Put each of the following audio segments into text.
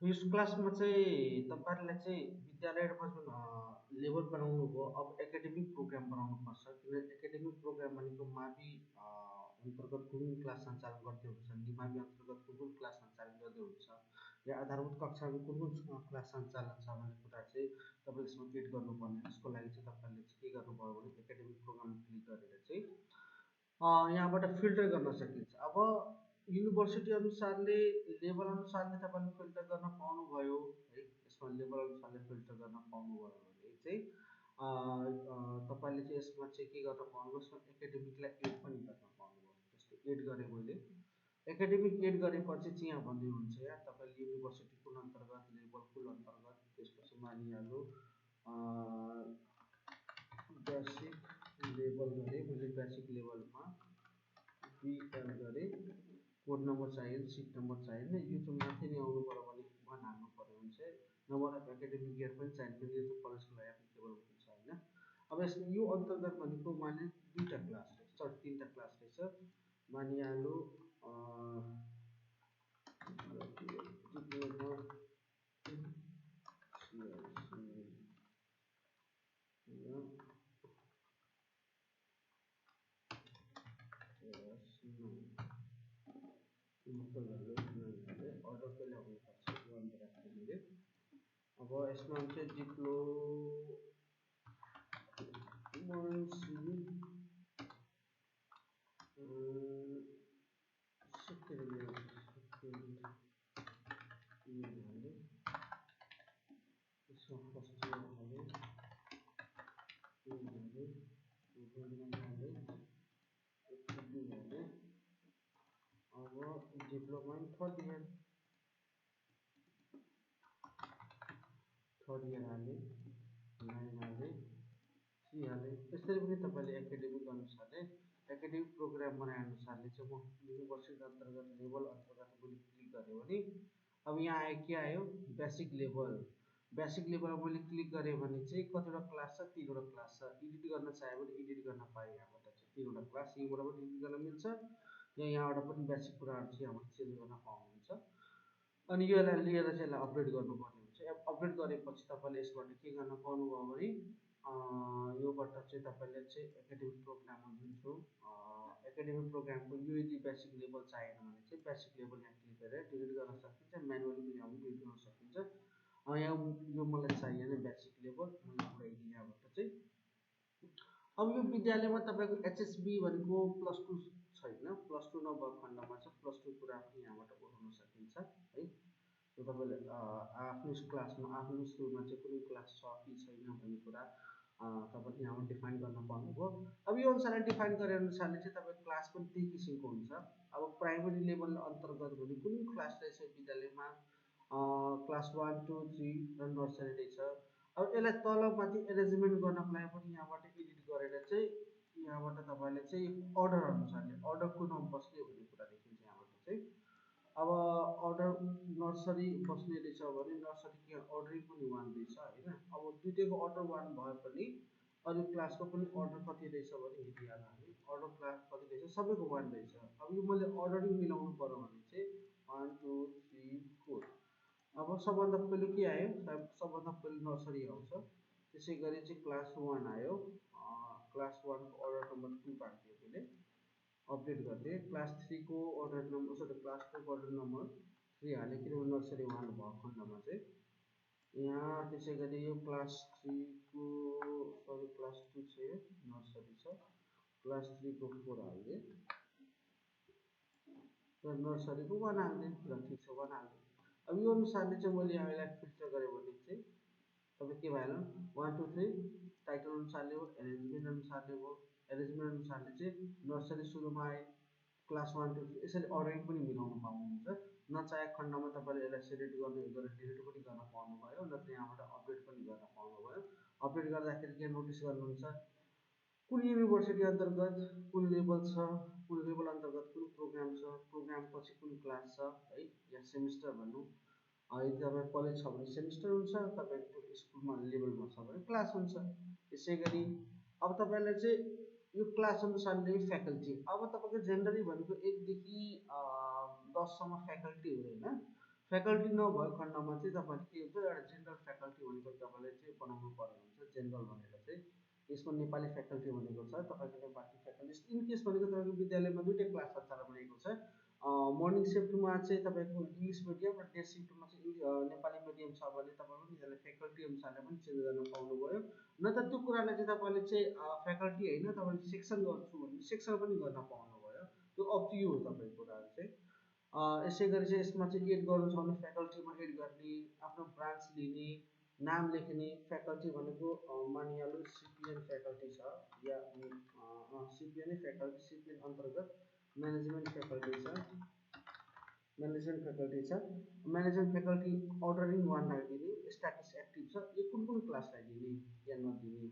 यस क्लासमा चाहिँ तपाईँहरूलाई चाहिँ विद्यालयमा जुन लेभल बनाउनु भयो अब एकाडेमिक प्रोग्राम बनाउनुपर्छ किनभने एकाडेमिक प्रोग्राम भनेको मावि अन्तर्गत कुन कुन क्लास सञ्चालन गर्दै हुन्छ निमावि अन्तर्गत कुन कुन क्लास सञ्चालन गर्दै हुन्छ या आधारभूत कक्षामा कुन कुन क्लास सञ्चालन छ भन्ने कुरा चाहिँ तपाईँले यसमा एड गर्नुपर्ने यसको लागि चाहिँ तपाईँले चाहिँ के गर्नुभयो भने एकाडेमिक प्रोग्राम क्लिक गरेर चाहिँ यहाँबाट फिल्टर गर्न सकिन्छ। अब युनिभर्सिटी अनुसारले लेभल अनुसारले तपाईँले फिल्टर गर्न पाउनुभयो है यसमा लेभल अनुसारले फिल्टर गर्न पाउनुभयो भने चाहिँ तपाईँले चाहिँ यसमा चाहिँ के गर्न पाउनुभयो यसमा एकाडेमिकलाई एड पनि गर्न पाउनुभयो। जस्तो एड गरेँ मैले एकाडेमिक एड गरेपछि चाहिँ यहाँ भन्दै हुन्छ या तपाईँले युनिभर्सिटी कुन अन्तर्गत लेभल कुन अन्तर्गत त्यसपछि मानिहाल्नु बेसिक लेभल गरेँ मैले बेसिक लेभलमा बिएल गरेँ कोड नम्बर चाहियो सिट नम्बर चाहिएन यो चाहिँ माथि नै आउनु पऱ्यो भने वान हाल्नु पऱ्यो भने चाहिँ नम्बर अफ एकाडेमिक इयर पनि चाहिन्छ यो चाहिँ कलेजको लागि एप्लिकेबल हुन्छ होइन। अब यसमा यो अन्तर्गत भनेको माने दुईवटा क्लास रहेछ सरी तिनवटा क्लास रहेछ मानिहाल्नु डिप्लोमा अर्डर पहिला हुनुपर्छ वानबाट राख्छु मैले। अब यसमा चाहिँ यसमा फर्स्ट इयर हालेँ अब डिप्लोमा थर्ड इयर हालेँ 9 हालेँ 3 हालेँ यसरी पनि तपाईँले एकाडेमिक अनुसारले एकाडेमिक प्रोग्राम बनाएअनुसारले चाहिँ म युनिभर्सिटी अन्तर्गत लेभल अन्तर्गत मैले क्लिक गरेँ भने अब यहाँ आयो के आयो बेसिक लेभलमा मैले क्लिक गरेँ भने चाहिँ कतिवटा क्लास छ तिनवटा क्लास छ एडिट गर्न चाह्यो भने एडिट गर्न पाएँ यहाँबाट चाहिँ तिनवटा क्लास यहीँबाट पनि एडिट गर्न मिल्छ यहाँबाट पनि बेसिक कुराहरू चाहिँ यहाँबाट चेन्ज गर्न पाउनुहुन्छ। अनि यसलाई लिएर चाहिँ यसलाई अपडेट गर्नुपर्ने हुन्छ अपडेट गरेपछि तपाईँले यसबाट के गर्न पाउनुभयो भने योबाट चाहिँ तपाईँले चाहिँ एकाडेमिक प्रोग्राममा जुन छु एकाडेमिक प्रोग्रामको यो यदि बेसिक लेभल चाहिएन भने चाहिँ बेसिक लेभल यहाँ क्लिक गरेर डिलिट गर्न सकिन्छ म्यानुअली पनि यहाँ डिलिट गर्न सकिन्छ। यहाँ यो मलाई चाहिएन बेसिक लेभल मैले पुऱ्याइदिएँ यहाँबाट चाहिँ। अब यो विद्यालयमा तपाईँको एचएसबी भनेको प्लस टू छैन प्लस टू नभएको खण्डमा चाहिँ प्लस टू कुरा पनि यहाँबाट उठाउन सकिन्छ है। तपाईँले आफ्नो क्लासमा आफ्नो स्कुलमा चाहिँ कुनै क्लास छ कि छैन भन्ने कुरा तपाईँले यहाँबाट डिफाइन गर्न पाउनुभयो। अब यो अनुसारले डिफाइन गरे अनुसारले चाहिँ तपाईँको क्लास पनि त्यही किसिमको हुन्छ। अब प्राइमेरी लेभल अन्तर्गत भने कुन क्लास रहेछ विद्यालयमा क्लास 1 2 3 र नर्सरी रहेछ। अब यसलाई तलमाथि एरेन्जमेन्ट गर्नको लागि पनि यहाँबाट एडिट गरेर चाहिँ यहाँबाट तपाईँले चाहिँ अर्डर अनुसारले अर्डर कुनमा बस्ने भन्ने कुरा देखिन्छ यहाँबाट चाहिँ। अब अर्डर नर्सरी बस्ने रहेछ भने नर्सरी के अर्डरिङ पनि वान रहेछ होइन। अब दुइटैको अर्डर वान भए पनि अरू क्लासको पनि अर्डर कति रहेछ भने हेरिहाल्नु हामी अर्डर क्लास कति रहेछ सबैको वान रहेछ। अब यो मैले अर्डरिङ मिलाउनु पऱ्यो भने चाहिँ 1 2 3 4 अब सबभन्दा पहिले के आयो सबभन्दा पहिले नर्सरी आउँछ त्यसै गरी चाहिँ क्लास 1 आयो क्लास 1 को अर्डर नम्बर 2 राखिदिएँ मैले अपडेट गरिदिएँ क्लास 3 को अर्डर नम्बर सरी क्लास 2 को अर्डर नम्बर 3 हालेँ किनभने नर्सरी 1 भएको खण्डमा चाहिँ यहाँ त्यसै गरी यो क्लास 3 को सरी क्लास 2 छ यो नर्सरी छ क्लास 3 को 4 हालिदिएँ र नर्सरीको 1 हालिदिएँ ल ठिक छ 1 हालिदिएँ। अब यो अनुसारले चाहिँ मैले यहाँ यसलाई फिल्टर गरेँ भने चाहिँ तपाईँ के भयो 1 2 3 टाइटल अनुसारले हो एरेन्जमेन्ट अनुसारले हो एरेन्जमेन्ट अनुसारले चाहिँ नर्सरी सुरुमा आए क्लास 1 2 3 यसरी अर्डरिङ पनि मिलाउन पाउनुहुन्छ। नचाहेको खण्डमा तपाईँले यसलाई सिलेक्ट गर्नु गरेर डिलिट पनि गर्न पाउनुभयो नत्र यहाँबाट अपडेट पनि गर्न पाउनुभयो। अपडेट गर्दाखेरि के नोटिस गर्नुहुन्छ कुन युनिभर्सिटी अन्तर्गत कुन लेभल छ कुन लेभल अन्तर्गत कुन प्रोग्राम छ प्रोग्राम पछि कुन क्लास छ है या सेमिस्टर भनौँ यदि तपाईँ कलेज छ भने सेमिस्टर हुन्छ तपाईँको स्कुलमा लेभलमा छ भने क्लास हुन्छ। त्यसै गरी अब तपाईँलाई चाहिँ यो क्लास अनुसारले फ्याकल्टी अब तपाईँको जेनरली भनेको 1 देखि 10 सम्म फ्याकल्टी हुँदैन फ्याकल्टी नभएको खण्डमा चाहिँ तपाईँले के हुन्छ एउटा जेनरल फ्याकल्टी भनेको तपाईँले चाहिँ बनाउनु पर्ने हुन्छ जेनरल भनेर चाहिँ यसमा नेपाली फ्याकल्टी भनेको छ तपाईँको नेपाली फ्याकल्टी इन केस भनेको तपाईँको विद्यालयमा दुईवटै क्लास सञ्चालन भनेको छ मर्निङ सिफ्टमा चाहिँ तपाईँको इङ्ग्लिस मिडियम र डे सिफ्टमा चाहिँ नेपाली मिडियम छ भने तपाईँको विद्यालय फ्याकल्टी अनुसारले पनि चेन्ज गर्न पाउनुभयो न त त्यो कुरालाई चाहिँ तपाईँले चाहिँ फ्याकल्टी होइन तपाईँले सेक्सन गर्छु भने सेक्सन पनि गर्न पाउनुभयो त्यो अप टु यु हो तपाईँको कुराहरू चाहिँ यसै गरी चाहिँ यसमा चाहिँ एड गर्नु छ भने फ्याकल्टीमा एड गर्ने आफ्नो ब्रान्च लिने नाम लेख्ने फ्याकल्टी भनेको मानिहाल्नु सिपिएन फ्याकल्टी छ या सिपिएनै फ्याकल्टी सिपिएन अन्तर्गत म्यानेजमेन्ट फ्याकल्टी छ म्यानेजमेन्ट फ्याकल्टी छ म्यानेजमेन्ट फ्याकल्टी अर्डरिङ वान राखिदिने स्ट्याटस एक्टिभ छ यो कुन कुन क्लासलाई दिने या नदिने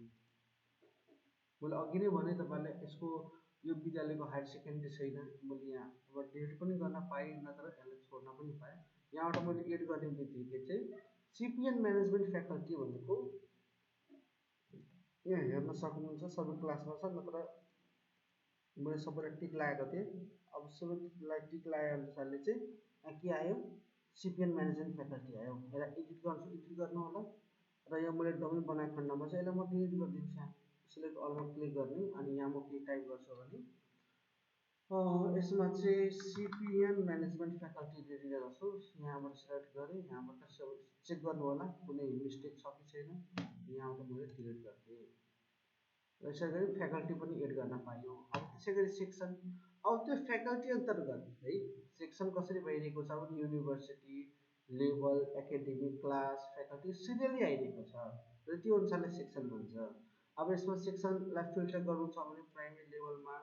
मैले अघि नै भने तपाईँलाई यसको यो विद्यालयको हायर सेकेन्ड्री छैन मैले यहाँ अब डिलिट पनि गर्न पाएँ नत्र यसलाई छोड्न पनि पाएँ यहाँबाट मैले एड गर्ने बित्तिकै चाहिँ सिपिएन म्यानेजमेन्ट फ्याकल्टी भनेको यहाँ हेर्न सक्नुहुन्छ सबै क्लासमा छ नत्र मैले सबैलाई टिक लगाएको थिएँ अब सबैलाई टिक लगाए अनुसारले चाहिँ यहाँ के आयो सिपिएन म्यानेजमेन्ट फ्याकल्टी आयो यसलाई एडिट गर्छु एडिट गर्नु होला र यहाँ मैले डमी बनाएको खण्डमा चाहिँ यसलाई म डिलिट गरिदिन्छु यहाँ सिलेक्ट अलमा क्लिक गर्ने अनि यहाँ म के टाइप गर्छु भने यसमा चाहिँ सिपिएन म्यानेजमेन्ट फ्याकल्टी रेडी गर्छु यहाँबाट सेलेक्ट गरेँ यहाँबाट चेक गर्नु होला कुनै मिस्टेक छ कि छैन यहाँबाट मैले डिलिट गरिदिएँ यसै गरी फ्याकल्टी पनि एड गर्न पाइयो अब त्यसै गरी सेक्सन अब त्यो फ्याकल्टी अन्तर्गत है सेक्सन कसरी भइरहेको छ भने university level academic class faculty serially आइरहेको छ र त्यो अनुसारले सेक्सन भन्छ अब यसमा सेक्सनलाई फिल्टर गर्नु छ भने प्राइमेरी लेभलमा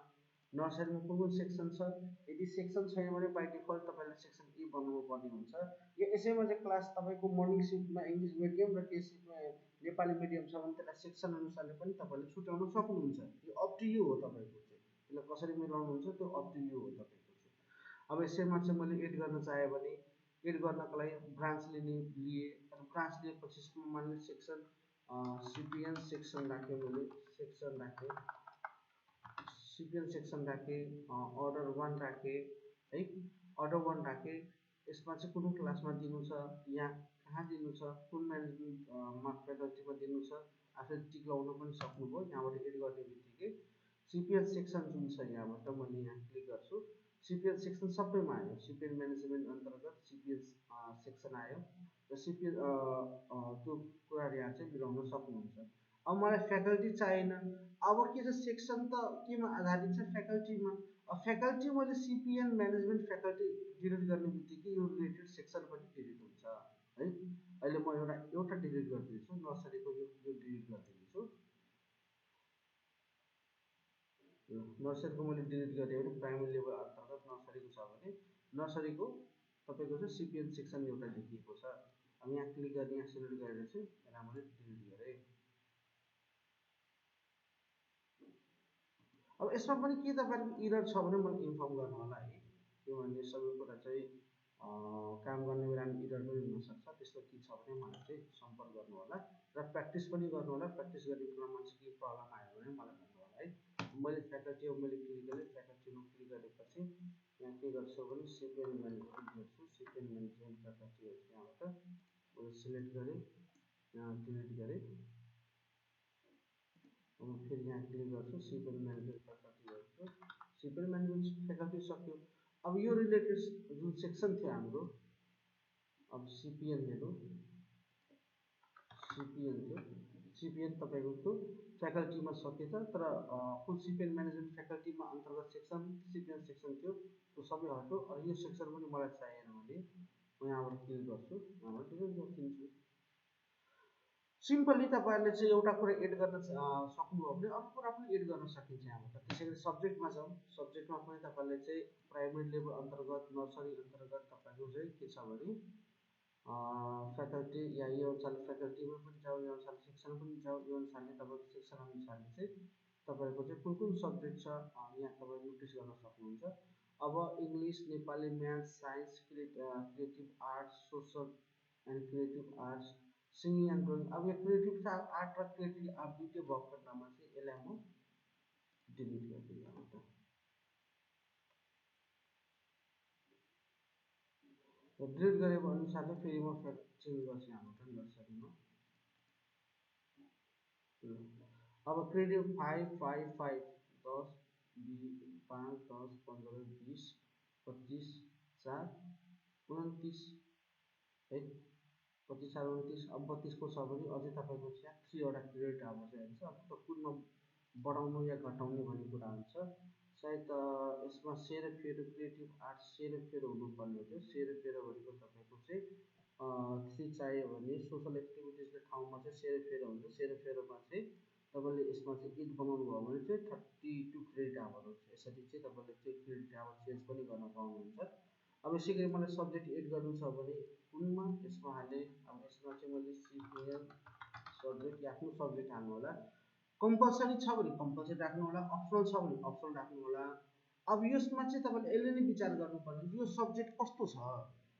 नर्सरीमा कुन कुन सेक्सन छ यदि सेक्सन छैन भने बाई डिफल्ट तपाईँले सेक्सन ए बनाउनु पर्ने हुन्छ यो यसैमा चाहिँ क्लास तपाईँको मर्निङ सिफ्टमा इङ्ग्लिस मिडियम र डे सिफ्टमा नेपाली मिडियम छ भने त्यसलाई सेक्सन अनुसारले पनि तपाईँले छुट्याउन सक्नुहुन्छ यो अप टु यु हो तपाईँको चाहिँ त्यसलाई कसरी मिलाउनुहुन्छ त्यो अप टु यु हो तपाईँको चाहिँ अब यसैमा चाहिँ मैले एड गर्न चाहेँ भने एड गर्नको लागि ब्रान्च लिए ब्रान्च लिएपछि मान्ने सेक्सन सिपिएन सेक्सन राखेँ मैले सेक्सन राखेँ सिपिएन सेक्सन राखेँ अर्डर वान राखेँ है अर्डर वान राखेँ यसमा चाहिँ कुन क्लासमा दिनु छ यहाँ कहाँ दिनु छ कुन म्यानेजमेन्टमा फ्याकल्टीमा दिनु छ आफूले टिक लगाउन पनि सक्नुभयो यहाँबाट एड गर्ने बित्तिकै सिपिएन सेक्सन जुन छ यहाँबाट मैले यहाँ क्लिक गर्छु सिपिएन सेक्सन सबैमा आयो सिपिएन म्यानेजमेन्ट अन्तर्गत सिपिएन सेक्सन आयो र सिपिएन त्यो कुराहरू यहाँ चाहिँ मिलाउन सक्नुहुन्छ अब मलाई फ्याकल्टी चाहिएन अब के छ सेक्सन त केमा आधारित छ फ्याकल्टीमा फ्याकल्टी मैले सिपिएन म्यानेजमेन्ट फ्याकल्टी डिलिट गर्ने बित्तिकै यो रिलेटेड सेक्सन पनि डिलिट हुन्छ है अहिले म एउटा डिलिट गरिदिन्छु नर्सरीको यो डिलिट गरिदिन्छु नर्सरीको मैले डिलिट गरेँ भने प्राइमेरी लेभल अन्तर्गत नर्सरीको छ भने नर्सरीको तपाईँको चाहिँ सिपिएन सेक्सन एउटा देखिएको छ अब यहाँ क्लिक गर्ने यहाँ सिलेक्ट गरेर चाहिँ यसलाई मैले डिलिट गरेँ अब यसमा पनि के तपाईँको इरर छ भने मलाई इन्फर्म गर्नु होला है किनभने सबै कुरा चाहिँ काम गर्ने बेलामा इरर पनि हुनसक्छ त्यस्तो के छ भने मलाई चाहिँ सम्पर्क गर्नु होला र प्र्याक्टिस पनि गर्नु होला प्र्याक्टिस गर्ने क्रममा चाहिँ के प्रब्लम आयो भने मलाई भन्नु होला है मैले फ्याकल्टी मैले क्लिक गरेँ फ्याकल्टीमा क्लिक गरेपछि यहाँ के गर्छु भने सिपिएन म्यानेजमेन्ट गर्छु सिपिएन म्यानेजमेन्ट फ्याकल्टी यहाँबाट मैले सिलेक्ट गरेँ यहाँ डिलिट गरेँ अब फेरि यहाँ क्लिक गर्छु सिपिएन म्यानेजमेन्ट फ्याकल्टी गर्छु सिपिएन म्यानेजमेन्ट फ्याकल्टी सक्यो अब यो रिलेटेड जुन सेक्सन थियो हाम्रो अब सिपिएन हेरौँ सिपिएन थियो सिपिएन तपाईँको त्यो फ्याकल्टीमा सकेछ तर फुल सिपिएन म्यानेजमेन्ट फ्याकल्टीमा अन्तर्गत सेक्सन सिपिएन सेक्सन थियो त्यो सबै हट्यो अनि यो सेक्सन पनि मलाई चाहिएन भने म यहाँबाट क्लिक गर्छु यहाँबाट डिलिट गरिदिन्छु सिम्पली तपाईँहरूले चाहिँ एउटा कुरा एड गर्न सक्नुभयो भने अर्को कुरा पनि एड गर्न सकिन्छ यहाँबाट त्यसै गरी सब्जेक्टमा जाउँ सब्जेक्टमा पनि तपाईँले चाहिँ प्राइमेरी लेभल अन्तर्गत नर्सरी अन्तर्गत तपाईँको चाहिँ के छ भने फ्याकल्टी या यो अनुसारले फ्याकल्टीमा पनि जाऊ यो अनुसारले सेक्सन पनि जाऊ यो अनुसारले तपाईँको सेक्सन अनुसारले चाहिँ तपाईँको चाहिँ कुन कुन सब्जेक्ट छ यहाँ तपाईँ नोटिस गर्न सक्नुहुन्छ अब English Nepali math science creative arts social and creative arts singing and drawing अब यो क्रिएटिभ आर्ट र क्रिएटिभ आर्ट दुइटै भएको खण्डमा चाहिँ यसलाई म डिलिट गरिदिएँ यहाँबाट डिलिट गरे अनुसारले फेरि म चेन्ज गर्छु हाम्रो नर्सरीमा। अब क्रेडिट 5 5 5 10 5 10 15 20 25 4 29 है, 25 4 29 अब 32 को छ भने अझै तपाईँको चाहिँ 3वटा क्रेडिट अब चाहिँ हुन्छ। अब त कुनमा बढाउनु या घटाउने भन्ने कुरा हुन्छ। सायद यसमा सेरोफेरो क्रिएटिभ आर्ट्स सेरोफेरो हुनुपर्ने थियो। सेरोफेरो भनेको तपाईँको चाहिँ 3 चाहियो भने सोसल एक्टिभिटिजको ठाउँमा चाहिँ सेरोफेरो हुन्छ। सेरोफेरोमा चाहिँ तपाईँले यसमा चाहिँ 8 बनाउनु भयो भने चाहिँ 32 क्रेडिट आवर हुन्छ। यसरी चाहिँ तपाईँले चाहिँ क्रेडिट आवर चेन्ज पनि गर्न पाउनुहुन्छ। अब यसै गरी मलाई सब्जेक्ट एड गर्नु छ भने कुनमा यसमा हालेँ। अब यसमा चाहिँ मैले सिपिएन सब्जेक्ट आफ्नो सब्जेक्ट हाल्नु होला। कम्पलसरी छ भने कम्पलसरी राख्नु होला, अप्सनल छ भने अप्सनल राख्नु होला। अब यसमा चाहिँ तपाईँले यसले नै विचार गर्नुपर्ने यो सब्जेक्ट कस्तो छ।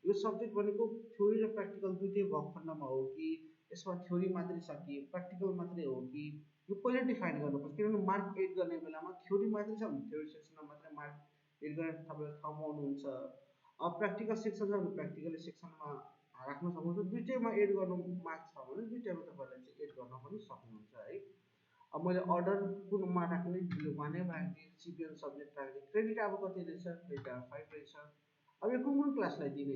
यो सब्जेक्ट भनेको थ्योरी र प्र्याक्टिकल दुइटै भएको खण्डमा हो कि यसमा थ्योरी मात्रै छ कि प्र्याक्टिकल मात्रै हो कि, यो पहिल्यै डिफाइन गर्नुपर्छ। किनभने मार्क एड गर्ने बेलामा थ्योरी मात्रै छ भने थ्योरी सेक्सनमा मात्रै मार्क एड गर्ने तपाईँले ठाउँ पाउनुहुन्छ। अब प्र्याक्टिकल सेक्सन छ भने प्र्याक्टिकल सेक्सनमा राख्न सक्नुहुन्छ। दुइटैमा एड गर्नु मार्क छ भने दुइटैमा तपाईँले चाहिँ एड गर्न पनि सक्नुहुन्छ है। अब मैले अर्डर कुनमा राख्ने वानैमा राखिदिएँ, सिपिएन सब्जेक्ट राखिदिएँ। क्रेडिट अब कति रहेछ, क्रेडिट अब 5 रहेछ। अब यो कुन कुन क्लासलाई दिने,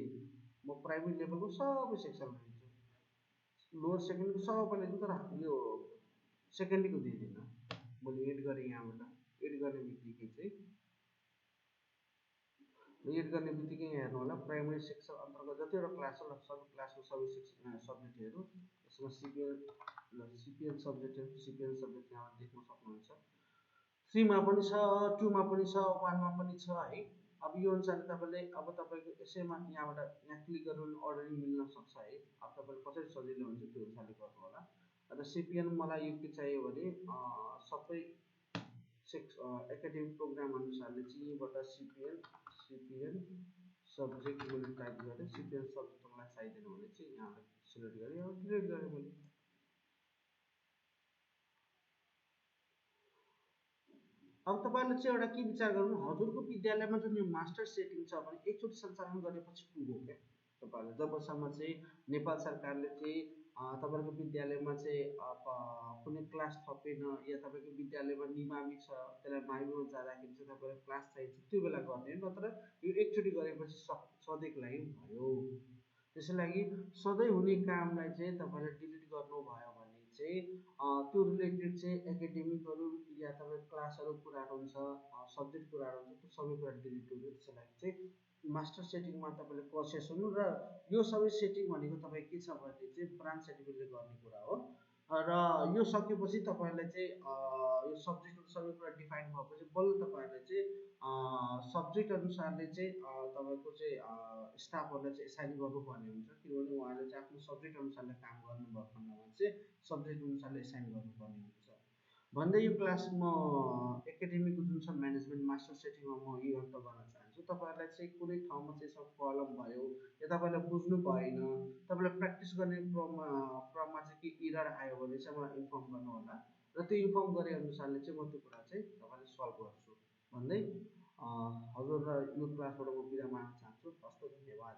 म प्राइमेरी लेभलको सबै सेक्सनलाई दिन्छु, लोवर सेकेन्डरीको सबैलाई दिन्छु, तर यो सेकेन्डरीको दिँदिनँ। मैले एड गरेँ यहाँबाट, एड गर्ने बित्तिकै चाहिँ एड गर्ने बित्तिकै यहाँ हेर्नु होला प्राइमेरी सेक्सन अन्तर्गत जतिवटा क्लास छ सबै क्लासको सबै सेक्सन सब्जेक्टहरू यसमा सिपिएन सब्जेक्टहरू सिपिएन सब्जेक्ट यहाँ देख्न सक्नुहुन्छ। 3 मा पनि छ, 2 मा पनि छ, 1 मा पनि छ है। अब यो अनुसारले तपाईँले अब तपाईँको यसैमा यहाँबाट यहाँ क्लिक गरेर अर्डरिङ मिल्न सक्छ है। अब तपाईँले कसरी सजिलो हुन्छ त्यो अनुसारले गर्नु होला। र सिपिएन मलाई यो के चाहियो भने सबै एकाडेमिक प्रोग्राम अनुसारले चाहिँ यहीँबाट सिपिएन सब्जेक्ट मैले टाइप गरेँ। सिपिएन सब्जेक्ट मलाई चाहिँदैन भने चाहिँ यहाँलाई सिलेक्ट गरेँ, यहाँ डिलिट गरेँ मैले। अब तपाईँले चाहिँ एउटा के विचार गर्नु, हजुरको विद्यालयमा जुन यो मास्टर सेटिङ छ भने एकचोटि सञ्चालन गरेपछि पुग्यो क्या तपाईँहरूले। जबसम्म चाहिँ नेपाल सरकारले चाहिँ तपाईँको विद्यालयमा चाहिँ कुनै क्लास थपेन या तपाईँको विद्यालयमा निमावि छ त्यसलाई माविमा जाँदाखेरि चाहिँ तपाईँलाई क्लास चाहिन्छ त्यो बेला गर्ने, नत्र यो एकचोटि गरेपछि सधैँको लागि भयो। त्यसै लागि सधैँ हुने कामलाई चाहिँ तपाईँले डिलिट गर्नुभयो भने चाहिँ त्यो रिलेटेड चाहिँ एकाडेमिकहरू या तपाईँको क्लासहरू कुराहरू हुन्छ, सब्जेक्ट कुराहरू हुन्छ, त्यो सबै कुरा डिलिट हुँदैन। त्यसै लागि चाहिँ मास्टर सेटिङमा तपाईँले प्रोसेस हुनु र यो सबै सेटिङ भनेको तपाईँ के छ भने चाहिँ ब्रान्च सर्टिफिकेटले गर्ने कुरा हो। र यो सकेपछि तपाईँहरूलाई चाहिँ यो सब्जेक्टहरू सबै कुरा डिफाइन भएपछि बल्ल तपाईँहरूले चाहिँ सब्जेक्ट अनुसारले चाहिँ तपाईँको चाहिँ स्टाफहरूलाई चाहिँ एसाइन गर्नुपर्ने हुन्छ। किनभने उहाँले चाहिँ आफ्नो सब्जेक्ट अनुसारले काम गर्नुभएको खण्डमा चाहिँ सब्जेक्ट अनुसारले एसाइन गर्नुपर्ने हुन्छ। भन्दै यो क्लास म एकाडेमीको जुन छ म्यानेजमेन्ट मास्टर सेटिङमा म यही अन्त गर्न चाहन्छु। तपाईँहरूलाई चाहिँ कुनै ठाउँमा चाहिँ यसमा प्रब्लम भयो या तपाईँलाई बुझ्नु भएन, तपाईँलाई प्र्याक्टिस गर्ने क्रममा चाहिँ के इरर आयो भने चाहिँ मलाई इन्फर्म गर्नुहोला र त्यो इन्फर्म गरे अनुसारले चाहिँ म त्यो कुरा चाहिँ तपाईँलाई सल्भ गर्छु भन्दै हजुरलाई यो क्लासबाट म बिदा माग्न चाहन्छु। हस्त, धन्यवाद।